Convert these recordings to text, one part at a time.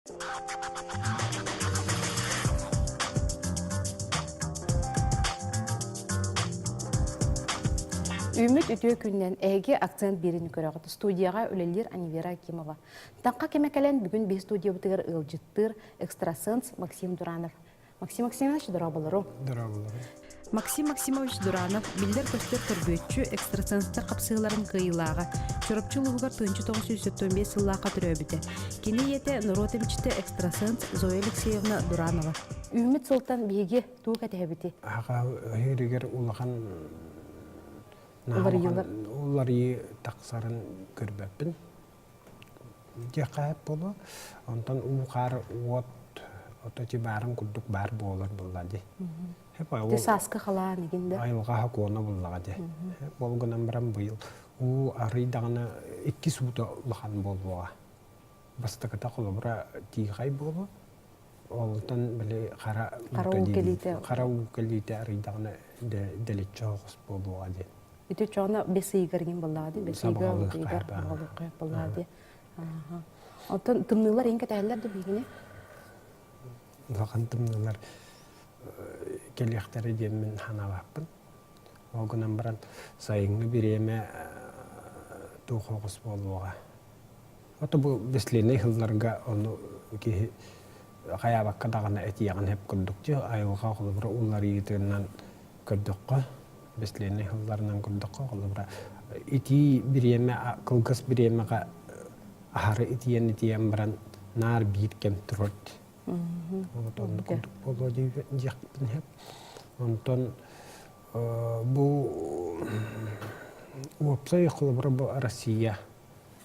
Үүммүт үтүө күнүнэн эһиги акцент биэриини көрөҕүт. Студияҕа үлэлиир Анивера Акимова. Таҥха кэмэ кэлэн бүгүн биһи студиябытыгар ыалдьыттыыр экстрасенс Максим Дуранов. Максим Максимович, дорооболору. Дорооболору. Максим Максимович Дуранов биллэр-көстөр көрбүөччү экстрасенстар хапсыһыыларын кыайыылааҕа. Чурапчы улууһугар 1975 сыллаахха төрөөбүтэ. Кини ийэтэ норуот эмчитэ экстрасенс Зоя Алексеевна Дуранова. Үүммүт сылтан биһиги тугу кэтэһэбитий? Аха өһүрүгэр улахан уларыйыы тахсарын көрбөппүн. Диэххэ буолуо. Онтон уу-хаар уот ото ити баарын курдук баар буолар буолла дии. Ти сааскы халаан игин да. Айылҕа сокуона буллаҕа дии. Ол гынан баран быйыл уу арый даҕаны иккис уута улахан буолуоҕа. Бастакыта холобура тиихай буолуо. Олтон били хара уу кэлиитэ хара уу кэлиитэ арыйдаҕына дэличчи оҕус буолуоҕа диэн. Ити чоно бес ыйыгар игин буоллаҕа дии, бес ыйга ыйыгар сабаҕалыахха буоллаҕа дии. Оттон тымныылар иҥ кэтэһэллэр да биһигини? Улахан тымныылар кэлиэхтэрэ диэн мин санаабаппын. Ол гынан баран сайыҥҥы бириэмэ туох оҕус буолуоҕа. Ото бу бесленэй сылларга ону киһи хайаабакка даҕаны этиэҕин сөп курдук дии айылҕа холобура уларыйыытынан көрдөххө бесленэй сылларынан көрдөххө холобура итии бириэмэ кылгас бириэмэҕэ аһары итийэн итийэн баран наар биир кэм турар вот оннук курдук буолуо диэхпин сөп онтон бу уопсай холобура бу Россия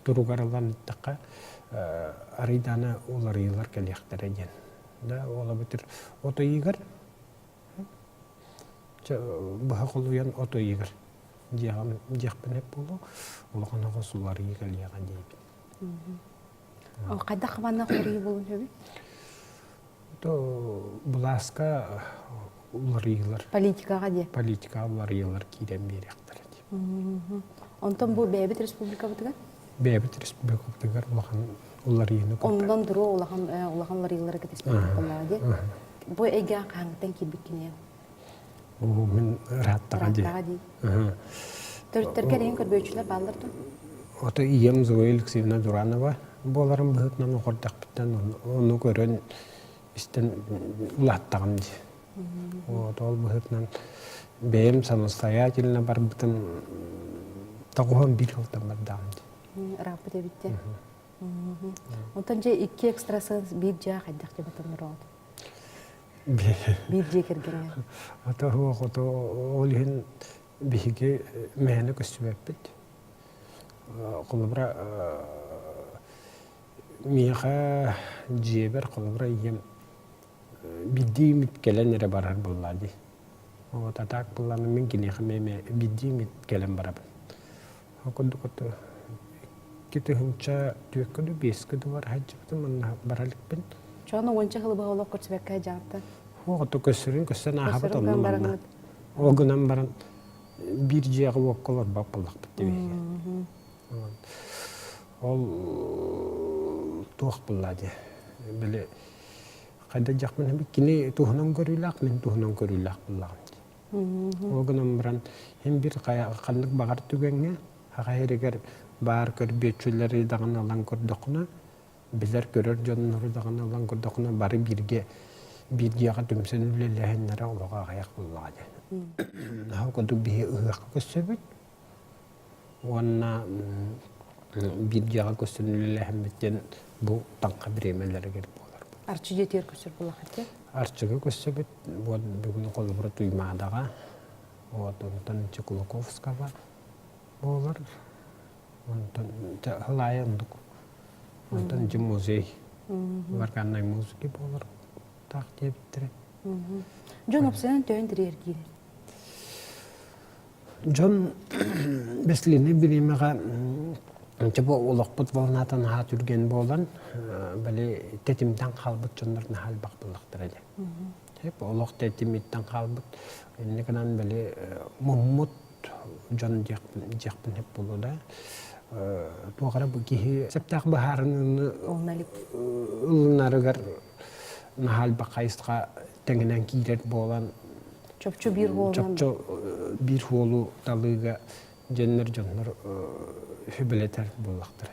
туругар ылан эттэххэ арыйдаана уларыйыылар кэлиэхтэрэ диэн да ол эбэтэр от ыйыгар быһа холуйан от ыйыгар диэхпин эп буолуо улахан оҕус уларыйыы кэлиэҕэ диэбит. Хайдах хабаннаах уларыйыы буолуон сөбүй? То былааска уларыйыылар. Политикаҕа диэ. Политикаҕа уларыйыылар киирэн биэриэхтэрэ диэ. Онтон бу бэйэбит республикабытыгар? Бэйэбит республикабытыгар улахан уларыйыыны Оннон дуруо улахан улахан уларыйыылары кэтэспэт буоллаҕа дии. Бу эйгэҕэ хаһааҥҥыттан киирбиккиний? Оо, мин ырааттаҕа дии. Ырааттаҕа дии. Төрүттэргэ эрэйин көрбүөччүлэр бааллар дуо? Ото ийэм Зоя Алексеевна Дуранова буоларын быһыытынан оҕордохпуттан ону көрөн истэн улааттаҕым дии. Вот ол быһыытынан бэйэм самостоятельно барбытым тоҕуһан биир сылтан бардаҕым дии. Ырааппыт эбит дии. Онтон дьэ икки экстрасенс биир дьаа хайдах дьэ батаннар Биир дьиэ кэргэҥҥэ. Ото суох, ото ол иһин биһиги мээнэ көстүбэппит. Холобура, миэхэ дьиэбэр холобура ийэм биирдии эмит кэлэн эрэ барар буоллаа дии. Вот а так буоллаҕына мин киниэхэ эмиэ биирдии эмит кэлэн барабын. Ол курдук ото 2004-кэ дуу, 5-кэ дуу бара сылдьыбытым, манна бара иликпин. Чону уонча сылы быһа олох көрсүбэккэ дьааттан. Суох, ото көссөрүн көссөн ааһабыт онно манна. Ол гынан баран биир дьиэҕэ уокка олорбот буоллахпыт диэбиһигэ. Ол туох буолла дии. Били хайда дьахмын кини туһунан көрүүлээх, мин туһунан көрүүлээх буоллаҕым дии. Ол гынан баран һин бир ханнык баҕар түгэҥҥэ аҕа иһигэр баар көрбүөччүлэри даҕаны ылан көрдөххүнэ, билэр-көрөр дьоннору даҕаны ылан көрдөххүнэ бары бииргэ биир дьиэҕэ түмсэн үлэлэһиннэрэ олоҕо аҕыйах буоллаҕа дии. Ол курдук биһи ыһыахха көрсөбүт уонна биир дьиэҕэ көрсөн үлэлэһэммит диэн бу таҥха бириэмэлэригэр буолар. Арчы дьиэтигэр көрсөр буоллаххыт дии? Арчыга көрсөбүт. Вот бүгүн холобура Туймаадаҕа, вот онтон Чекулаковскаҕа буолар. Онтон Халаайа оннук. Онтон дьэ музей, варганной музыки буолар таах диэбиттэрэ. Дьон уопсайынан төһөн тириэргиир? Дьон бэслиэнэй бириэмэҕэ дьэ бу олохпут волната наһаа түргэн буолан, били тэтимтэн хаалбыт дьоннор наһаа элбэх буоллахтара дии. Олох тэтимиттэн хаалбыт. Инньэ гынан били муммут дьон диэхпин сөп буолуо да. Туох эрэ киһи сөптөөх быһаарыныыны ылынарыгар наһаа элбэх хайысха тэҥинэн киирэр буолан чопчу биир уолунан чопчу биир уолу талыыга дьэннэр дьоннор сүбэлэтэр буоллахтара.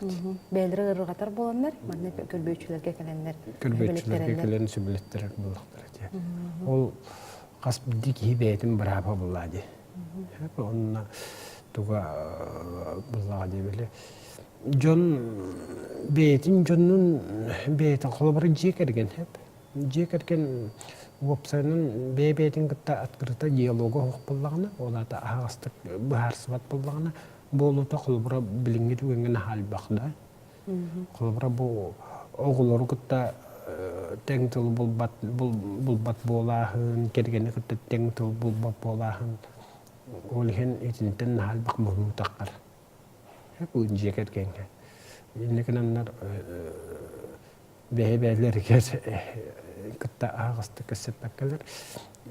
Бэйэлэрэ ыарырҕатар буоланнар, манна көрбүөччүлэргэ кэлэннэр көрбүөччүлэргэ кэлэн сүбэлэттэрэр буоллахтара дии. Ол хас биирдии киһи бэйэтин бырааба буоллаа дии. Онно туга буллаҕа дии били дьон бэйэтин дьонун бэйэтин холобура дьиэ кэргэн дьиэ кэргэн уопсайынан бэйэ-бэйэтин кытта открыто диалога суох буоллаҕына, ол аата аһаҕастык быһаарсыбат буоллаҕына, буолуута холобура билиҥҥи түгэҥҥэ наһаа элбэх да. Холобура бу оҕолору кытта тэҥ тыл булбат булбат буолааһын, кэргэни кытта тэҥ тыл булбат буолааһын, ол иһин итинтэн наһаа элбэх муһунуу таххар. Дьиэ кэргэҥҥэ. Инньэ гынаннар бэйэ-бэйэлэригэр кытта аһаҕастык кэпсэппэккэлэр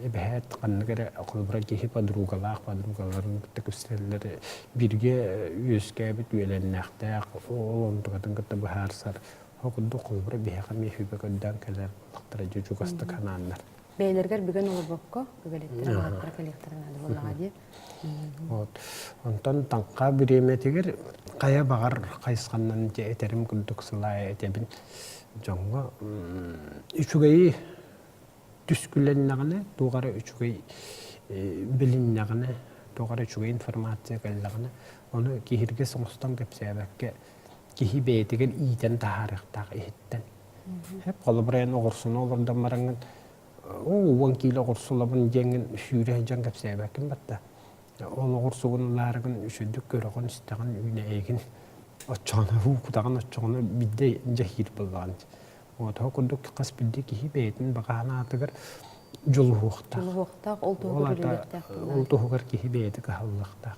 эбэһээт ханнык эрэ холобура киһи подругалаах подругаларын кытта кэпсэтэллэр бииргэ үөскээбит үөлэннээхтээх ол онтукатын кытта быһаарсар ол курдук холобура биһиэхэ эмиэ сүбэ көрдөөн кэлэр буоллахтара дьэ чугастык санааннар бэйэлэригэр бүгэн олорбокко үгэлэттэрэ баҕаттара кэлиэхтэрэ наада буоллаҕа дии Вот. Онтон таҥха бириэмэтигэр хайа баҕар хайысханнан этэрим курдук сылаайа этэбин дьоҥҥо үчүгэйи түскүлэннэҕинэ, туох эрэ үчүгэй билиннэҕинэ, туох эрэ үчүгэй информация кэллэҕинэ, ону киһиргэс оҥостон кэпсээбэккэ киһи бэйэтигэр иитэн таһаарыахтаах иһиттэн. Холобура эн оҕурсуну олордон бараҥҥын уон киилэ оҕурсулабын диэҥҥин сүүрэ сылдьан кэпсээбэккин батта. Ол оҕурсугун ылаарыгын үчүгдүк көрөҕүн, истэҕин, үүнээйигин оччоҕуна уу кутаҕын оччоҕуна биирдэ дьэһиир буоллаҕын. Вот ол курдук хас биирдии киһи бэйэтин баҕа санаатыгар дьулуһуохтаах. Дьулуһуохтаах, ол туһугар үлэлиэхтээх. Ол туһугар киһи бэйэтэ кыһаллыахтаах.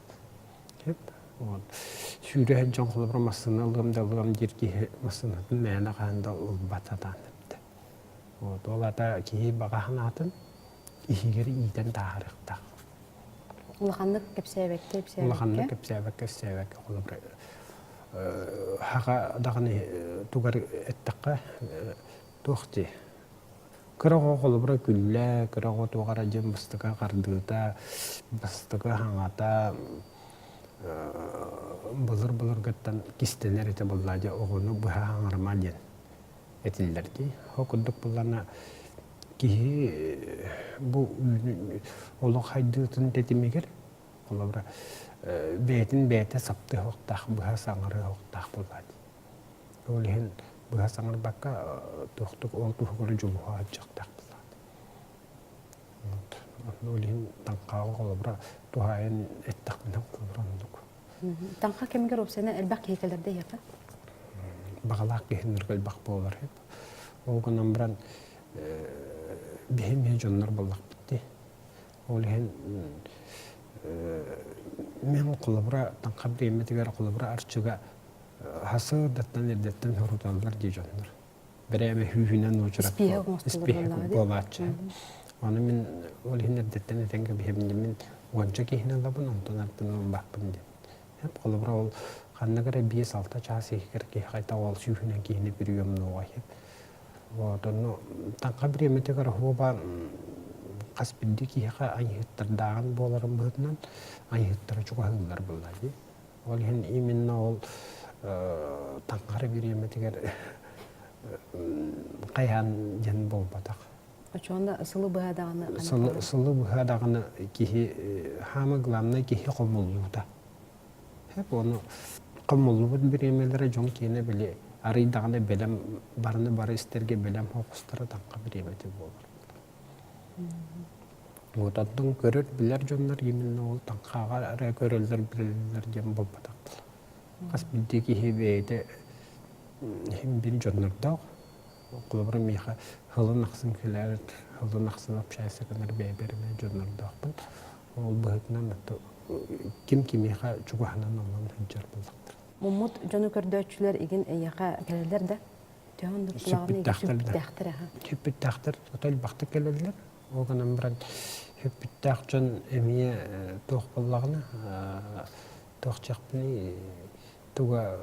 Вот. Сүүрэ сылдьан холобура массыына ылыам да ылыам диир киһи массыынатын мээнэ хаһан да ылбат сатаан эбитэ. Вот ол аата киһи баҕа санаатын иһигэр иитэн таһаарыахтаах. Улаханнык кэпсээбэккэ, кэпсээбэккэ. Улаханнык кэпсээбэккэ, кэпсээбэккэ холобура хаҕа даҕаны тугар эттэххэ туох дии кыра оҕо холобура күллэ, кыра оҕо туох эрэ дьин бастакы хардыыта, бастакы хаҥата былыр-былыргыттан кистэнэр этэ буоллаа дьэ оҕону быһа хаҥарыма диэн этиллэр дии. Ол курдук буоллаҕына киһи бу олох хайдыытын тэтимигэр холобура бэйэтин бэйэтэ саптыһыахтаах, быһа саҥарыахтаах буоллаа дии. Ол иһин быһа саҥарбакка туохтук ол туһугар дьулуһа сылдьыахтаах буоллаа. Ол иһин таҥхааҕа холобура туһаайан эттэхпинэ холобура оннук. Таҥха кэмигэр уопсайынан элбэх киһи кэлэр да эһиэхэ? Баҕалаах киһи элбэх буолар. Ол гынан баран биһи эмиэ дьоннор буоллахпыт дии. Ол иһин мин холобура таҥха бириэмэтигэр холобура арчыга хасыырдаттан эрдэттэн хоруталлар дии дьоннор. Бэрээбэ сүүһүнэн уочарат испииһэк буолааччы. Ону мин ол иһин эрдэттэн этэн кэбиһэбин мин уонча киһини ылабын, онтон артын ылбаппын диэн. Холобура ол ханнык эрэ 5-6 чаас иһигэр киһи хайта ол сүүһүнэн киһини приемнуоҕа Вот онно таҥха бириэмэтигэр оһуоба хас биирдии киһиэхэ айыһыттардааҕын буоларын быһыытынан айыһыттара чугаһыыллар буолла дии. Ол иһин именно ол таҥхара бириэмэтигэр хайаан диэн буолбатах. Очоонно сылы быһа даҕаны Сылы быһа даҕаны киһи хаама главное киһи хомуллуута. Ону хомуллубут бириэмэлэрэ дьон киэнэ били арый даҕаны бэлэм барыны бары истэргэ бэлэм хоҕустара таҥха бириэмэтэ буолар. Вот оттон көрөр билэр дьоннор именно ол таҥхаҕа эрэ көрөллөр билэллэр диэн буолбатах. Хас биирдии киһи бэйэтэ иһин биир дьоннордоох. Холобура миэхэ сылын ахсын кэлэр, сылын ахсын общайся гынар бэйэбэр эмиэ дьоннордоохпун. Ол быһыытынан ким кимиэхэ чугаһынан онон сылдьар буоллахтар. Муммут дьону көрдөөччүлэр игин эйиэхэ кэлэллэр да? Төһө оннук Сүппүттээхтэр. Сүппүттээхтэр ото элбэхтик кэлэллэр. Ол гынан баран сүппүттээх дьон эмиэ туох буоллаҕына туох диэхпиний. Туга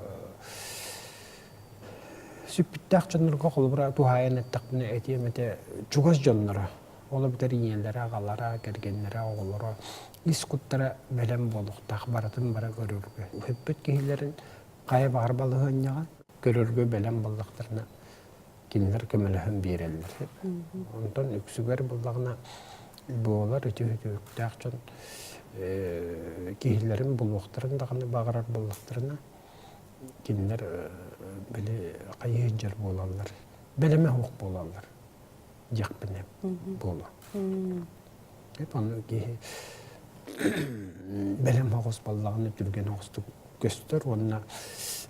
сүппүттээх дьоннорго холобура туһаайан эттэхпинэ этиэм этэ чугас дьонноро, ол эбэтэр ийэлэрэ, аҕалара, кэргэннэрэ, оҕолоро ис куттара бэлэм буолуохтаах барытын бары көрөргө. Сүппүт киһилэрин хайа баҕар балаһыанньаҕа көрөргө бэлэм буоллахтарына кинилэр көмөлөһөн биэрэллэр. Онтон үксүгэр буллаҕына буолар үтү-үтүөктээх дьон киһилэрин булуохтарын даҕаны баҕарар буоллахтарына кинилэр били хайыы сылдьар буолаллар, бэлэмэ суох буолаллар диэхпинэ буолуо. Ону киһи бэлэм оҕус буоллаҕына түргэн оҕустук көстөр уонна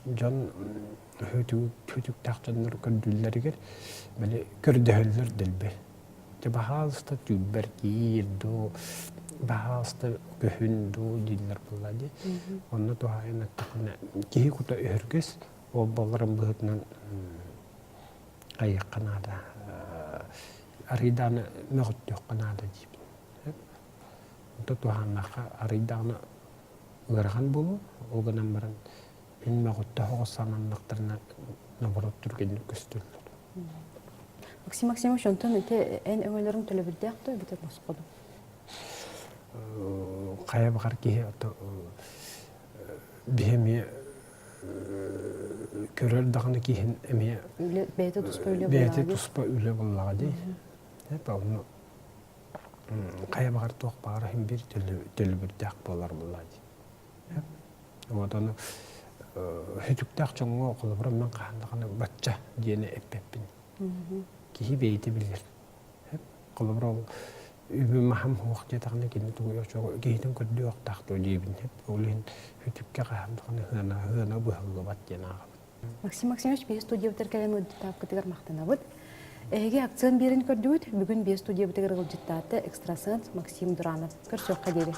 дьон Хүтүктээх дьоннор көрдүүллэригэр били көрдөһөллөр дэлби. Дьэ баһаалыста түүрбэр киир дуу, баһаалыста көһүн дуу дииллэр буолла дии. Онно туһаайан эттэххинэ киһи кута өһүргэс, ол буоларын быһыытынан айыахха наада, арыйдааны мөҕүттүөххэ наада диибин. Онто туһааннаахха арыйдааны ыарахан буолуо, ол гынан баран Мин мөҕүттэ оҕус сананнахтарына наоборот түргэнник көстөллөр. Максим Максимович, онтон ити эн өҥөлөрүҥ төлөбүрдээх дуо эбэтэр босхо дуу? Хайа баҕар киһи ото биһи эмиэ көрөр даҕаны киһин эмиэ бэйэтэ туспа үлэ бэйэтэ туспа үлэ буоллаҕа дии. Онно хайа баҕар туох баҕар иһин биир төлөбүрдээх буолар буоллаҕа дии. Вот ону сүтүктээх дьоҥҥо холобура мен хаһан даҕаны бачча диэни эппэппин. Киһи бэйэтэ билэр. Холобура ол үбүм аһам суох диэтэҕинэ кини тугу киһитин көрдүөхтээх дуо диэбин. Ол иһин сүтүккэ хаһан даҕаны сыана сыана быһыллыбат диэн ааҕабын. Максим Максимович, биһи студиябытыгар кэлэн ыалдьыттаабыккытыгар махтанабыт. Эһиги акцион биэрин көрдүгүт. Бүгүн биһи студиябытыгар ыалдьыттаата экстрасенс Максим Дуранов. Көрсүөххэ диэри.